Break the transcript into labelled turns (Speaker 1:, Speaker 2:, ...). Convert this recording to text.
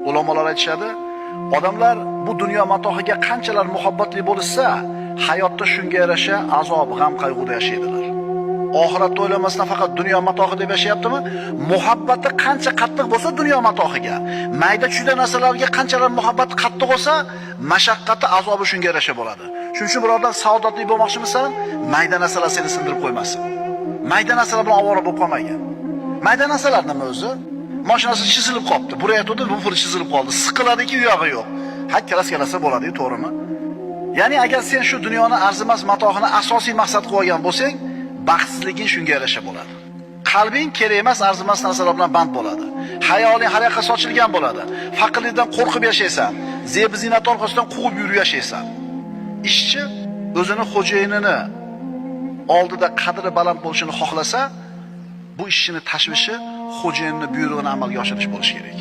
Speaker 1: Ulamolar aytishadi, odamlar bu dunyo matohiga qanchalar muhabbatli bo'lishsa, hayotda shunga yarasha azob, g'am, qayg'uda yashaydilar. Oxiratni o'ylamasdan faqat dunyo matohi deb yashayaptimi? Muhabbati qancha qattiq bo'lsa dunyo matohiga, mayda chuyda narsalarga qanchalar muhabbat qattiq bo'lsa, mashaqqati, azobi shunga yarasha bo'ladi. Shuning uchun birodar, saodatli bo'lmoqchimisan? Mayda narsalar seni sindirib qo'ymasin. Mayda narsalar bilan ovora bo'lib qolmagin. Mayda narsalar nima o'zi? Mashinasi chizilib qopti. Burayotdi, bu fur chizilib qoldi. Siqiladiki, u yog'i yo'q. Ha, kraska bo'ladi-yu, to'g'rimi? Ya'ni agar sen shu dunyoni arzimas matohini asosiy maqsad qilib olgan bo'lsang, baxtsizliging shunga yarasha bo'ladi. Qalbing kerak emas, arzimas narsalar bilan band bo'ladi. Hayoling har yoqqa sochilgan bo'ladi. Faqirlikdan qo'rqib yashaysan. Zeb zinat orqasidan quvib yurib yashaysan. Ishchi o'zini xo'jayinini oldida qadri baland bo'lishini xohlasa, bu ishchini tashvishi xo'jayinning buyrug'ini amalga oshirish bo'lishi kerak.